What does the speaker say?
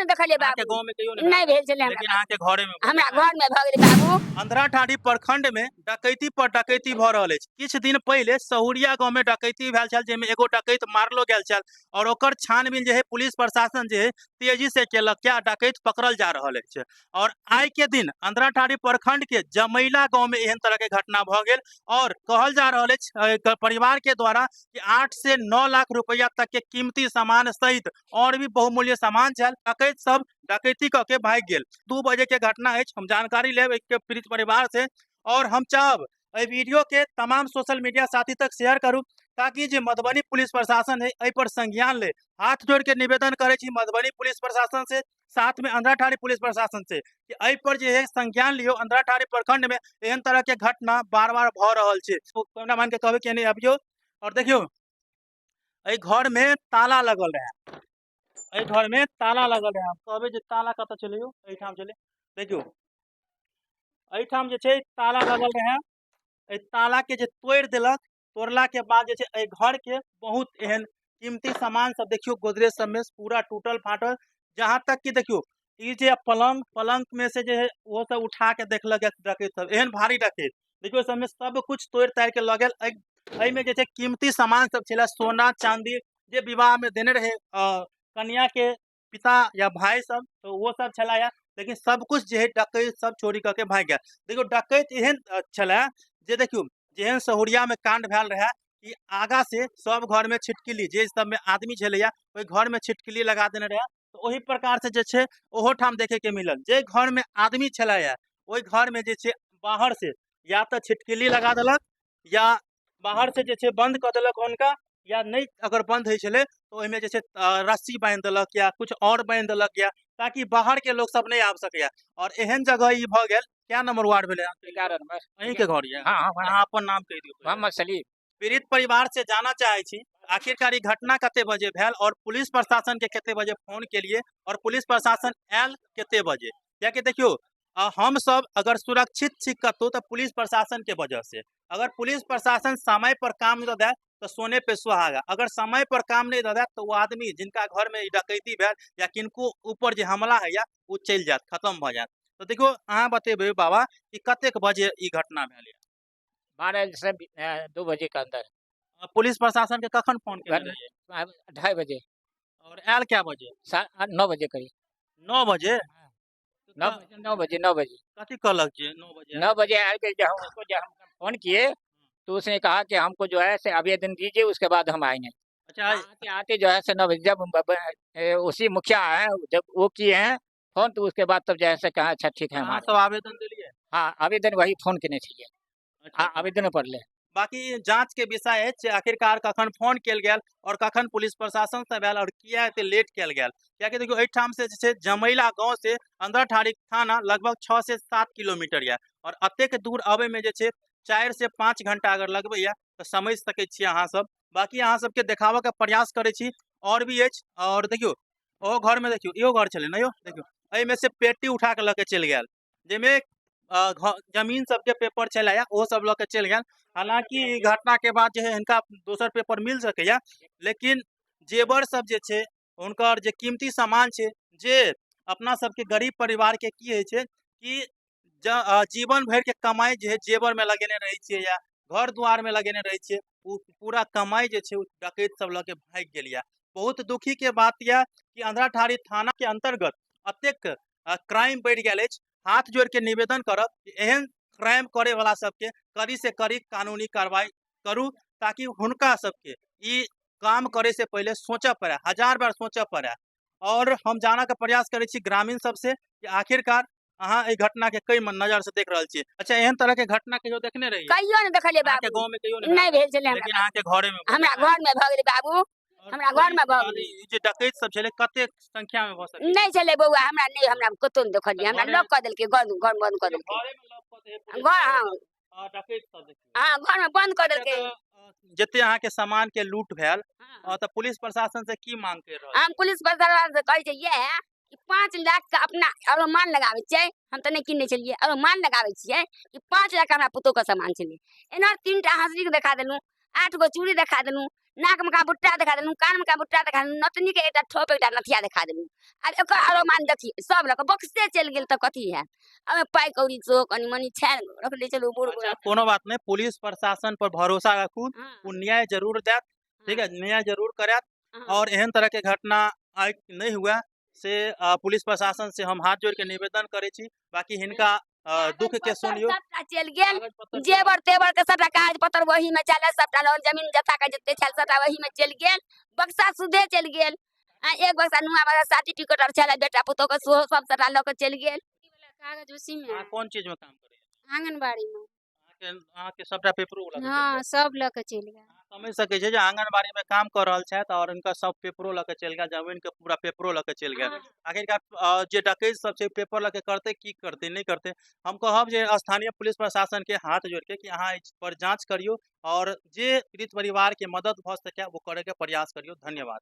नहि देखलियै अहाँके बाबू। गाँव में कहियो नहि नहि भेल छलै हमरा। लेकिन अहाँके घरे में हमरा घर में भऽ गेलै बाबू। अंधराठाढ़ी प्रखंड में डकैती पर डकैती भऽ रहल अछि। किछु दिन पहिले सहुरिया गांव में डकैती भेल छल, जाहिमे एगो डकैत मारलो गेल छल और ओकर छानबीन जे है पुलिस प्रशासन जे है तेजी से केलक, क्या डकैत पकड़ल जा रहल अछि। और आइ के दिन अंधराठाढ़ी प्रखंड के जमैला गांव में एहन तरह के घटना भऽ गेल और कहल जा रहल अछि परिवार के द्वारा कि 8 से 9 लाख रुपया तक के कीमती सामान सहित और भी बहुमूल्य सामान छल, डकैत सब डकैती कऽ के भागि गेल। 2 बजे के घटना अछि। हम जानकारी लेब एहि पीड़ित परिवार से और हम चाहब एहि वीडियो के तमाम सोशल मीडिया साथी तक शेयर करू ताकि जे मधुबनी पुलिस प्रशासन है एहि पर संज्ञान ले। हाथ जोड़ के निवेदन करै छी मधुबनी पुलिस प्रशासन से, साथ में अंधराठाढ़ी पुलिस प्रशासन से कि एहि पर जे है संज्ञान लियो। अंधराठाढ़ी प्रखंड में एहन तरह के घटना बार बार भऽ रहल छै। कैमरामैन के कहबै कि नहीं अबियो और देखियो एहि घर में ताला लगल रहे, एहि घर में ताला लगल रहे। हम कहबै जे ताला कतऽ चलियो, एहिठाम चले। देखियो एहिठाम जे छै ताला लगल रहे, एहि ताला के जे तोड़ि देलक, तोड़ला के बाद जे छै एहि घर के बहुत एहन कीमती सामान सब देखियो गोदरेज सब में पूरा टूटल फाटल। जहाँ तक कि देखियो ई जे पलंग, पलंग में से जे है वो सब उठा के देखलक डकैत सब, एहन भारी डकैत देखियो सब में सब कुछ तोड़ ताड़ के लऽ गेल। एहिमे जे छै कीमती सामान सब छलै, सोना चांदी जे विवाह में देने रहे कन्या के पिता या भाई सब, तो वो सब छलै या, लेकिन सब कुछ जे है डकैत सब चोरी करके भागि गेल। देखियो डकैत एहन छलै जे देखियो जेहन सहुरिया में कांड भेल रहे कि आगा से सब घर में छिटकिली, जे सब में आदमी छलैया ओहि घर में छिटकिली लगा देने रहे, तो ओही प्रकार से जे छै ओहो ठाम देखे के मिलल। जे घर में आदमी छलैया ओहि घर में जे छै बाहर से या तऽ छिटकिली लगा देलक या बाहर से जे छै बंद कऽ देलक हुनका, या नहि अगर बंद होइ छलै तऽ ओहिमे जे छै रस्सी बान्हि देलक या कुछ आओर बान्हि देलक या ताकि बाहर के लोक सब नहि आबि सकैया। और एहन जगह ई भऽ गेल। क्या नंबर वार्ड भेलै? 11 नंबर। अहीं के घर यऽ? हाँ, हाँ, हाँ। अहाँ अपन नाम कहि दियौ। मोहम्मद सलीम। पीड़ित परिवार से जाना चाहे छी आखिरकार ई घटना कते बजे भेल और पुलिस प्रशासन के कते बजे फोन केलिए और पुलिस प्रशासन आयल कते बजे? कियाकि देखियो हम सब अगर सुरक्षित छी कतौ तऽ पुलिस प्रशासन के वजह से। अगर पुलिस प्रशासन समय पर काम नहि दऽ तऽ सोने पे सुहागा, अगर समय पर काम नहीं दऽ तऽ ओ आदमी जिनका घर में डकैती भेल या किनको ऊपर जे हमला होइया ओ चलि जायत, खत्म भऽ जायत। तऽ देखियो अहाँ बतेबै बाबा कि कतेक बजे ई घटना भेल? 12 से 2 बजे के अंदर। पुलिस प्रशासन के कखन फोन केने रहियै? 2:30 बजे। और आयल कै बजे? 9 बजे करीब। 9 बजे? नौ बजे, नौ बजे, नौ बजे। कथी कहलक जे 9 बजे? 9 बजे आयल के जब हम उसको जब हम फोन किए तो उसने कहा कि हमको जो है से आवेदन दीजिए उसके बाद हम आएंगे। अच्छा, आते आते जो है से 9 बजे जब उसी मुखिया आए, जब वो किए हैं फोन तो उसके बाद तब जो है से कहा अच्छा ठीक है, अहाँ हमारे। सब आवेदन देलिए? हाँ, आवेदन वही फोन केने छलियै। अच्छा। हाँ, आवेदन पड़लै। बाकी जांच के विषय अछि आखिरकार कखन फोन कयल गेल और कखन पुलिस प्रशासन से भेल और किया एते लेट कयल गेल। कियाकि देखियौ एहिठाम से जे छै जमैला गांव से अंधराठाढ़ी थाना लगभग 6 से 7 किलोमीटर यऽ और एतेक दूर अबै में जे छै 4 से 5 घंटा अगर लगबैया तऽ समझ सकै छियै अहाँ सब। बाकी अहाँ सबके देखाबऽ के प्रयास करै छी और भी अछि। और देखियौ ओहो घर में देखियौ इहो घर छलै ने यौ, देखियौ एहिमे से पेटी उठा के लऽ के चलि गेल जाहिमे जमीन सबके पेपर छलैया ओहो सब लऽ के चलि गेल। हालांकि ई घटना के बाद जे है हिनका दोसर पेपर मिल सकैया, लेकिन जेवर सब जे छै हुनकर जे कीमती सामान छै जे अपना सबके गरीब परिवार के की होइ छै कि जीवन भरि के कमाई जे है जेवर में लगेने रहै छियै या घर द्वार में लगेने रहै छियै, ओ पूरा कमाई जे छै ओ डकैत सब लऽ के भागि गेल यऽ। बहुत दुखी के बात यऽ कि अंधराठाढ़ी थाना के अंतर्गत एतेक क्राइम बढ़ि गेल अछि। हाथ जोड़ के निवेदन करब कि एहन क्राइम करे वाला सबके कड़ी से कड़ी कानूनी कार्रवाई करू ताकि हुनका सबके ई काम करे से पहले सोचऽ पड़े, 1000 बार सोचऽ पड़े। और हम जानऽ के प्रयास करै छी ग्रामीण सबसे कि आखिरकार अहाँ एहि घटना के कई नजर से देख रहल छियै। अच्छा, एहन तरह के घटना कहियो देखने रहियै? कहियो नहि देखलियै अहाँके बाबू। गाँव में कहियो नहि नहि भेल छलै हमरा। लेकिन अहाँके घरे में हमरा घर में भऽ गेलै बाबू, और हमरा घर में भऽ गेलै। ई जे डकैत सब छलै कतेक संख्या में भऽ सकै? नहि छलै बौआ, हमरा नहि, हमरा कतौ नहि देखलियै, हमरा घरे लॉक कऽ देलकै, घर बंद कऽ देलकै। घरे में लॉक कऽ देलकै पुलिस घर, हाँ। और डकैत सब देखियौ। हाँ, घर में बंद कऽ अच्छा, देलकै। तऽ जते अहाँके सामान के लूट भेल, हाँ। तऽ पुलिस प्रशासन से की मांग कर रहल छी? हम पुलिस प्रशासन से कहै छियै इएह कि 5 लाख के अपना आरो मान लगाबै छियै, हम तऽ नहि किनने छलियै, आरो मान लगाबै छियै कि 5 लाख के हमरा पुतोहु के सामान छलै। एना 3 टा हँसली के देखा देलहुँ, 8 गो चूड़ी देखा देलहुँ, नाकमे का बुट्टा देखा देलहुँ, कानमे का बुट्टा देखा देलहुँ, नतनीके एकटा ठोप एकटा नथिया देखा देलहुँ। आब एकर आरो मान देखी सब लऽ कऽ बक्से चलि गेल तऽ कथी हैत? ओहिमे पाइ कौड़ी सेहो कनि मनि छनि, रखने छलहुँ बूढ़। अच्छा, कोनो बात नहि, पुलिस प्रशासन पर भरोसा राखू, ओ न्याय जरूर देत। ठीक है, न्याय जरूर करायत। और एहन तरह के घटना आइ नहि हुए से पुलिस प्रशासन से हम हाथ जोड़ के निवेदन करै छी। बाकी हिनका दुख के सुनियो। सबटा चलि गेल, जेवर तेवर के सबटा कागज पत्तर वही में चल, सबटा लऽ जमीन जथा के जते छल सबटा वही में चलि गेल, बक्सा सुधे चलि गेल। आ एक बक्सा नुआ वाला सर्टिफिकेट आर छलै बेटा पुतोह के, सेहो सब सबटा लऽ के चलि गेल। कागज उसी में। अहाँ कोन चीज में काम करै? आंगनबाड़ी में। अहाँके सबटा पेपरो लऽ के? हाँ, सब लऽ के चलि गेल। समझ सकै छै जे आंगनबाड़ी में काम कऽ रहल छथि और हुनका सब पेपरो लऽ के चलि गेल, जमीन के पूरा पेपरो लऽ के चलि गेल। आखिरकार जे डकैत सब छै पेपर लऽ के करतै की करतै नहि करतै? हम कहब जे स्थानीय पुलिस प्रशासन के हाथ जोड़ के कि अहाँ एहि पर जाँच करियौ और जे पीड़ित परिवार के मदद भऽ सकै ओ करे के प्रयास करियौ। धन्यवाद।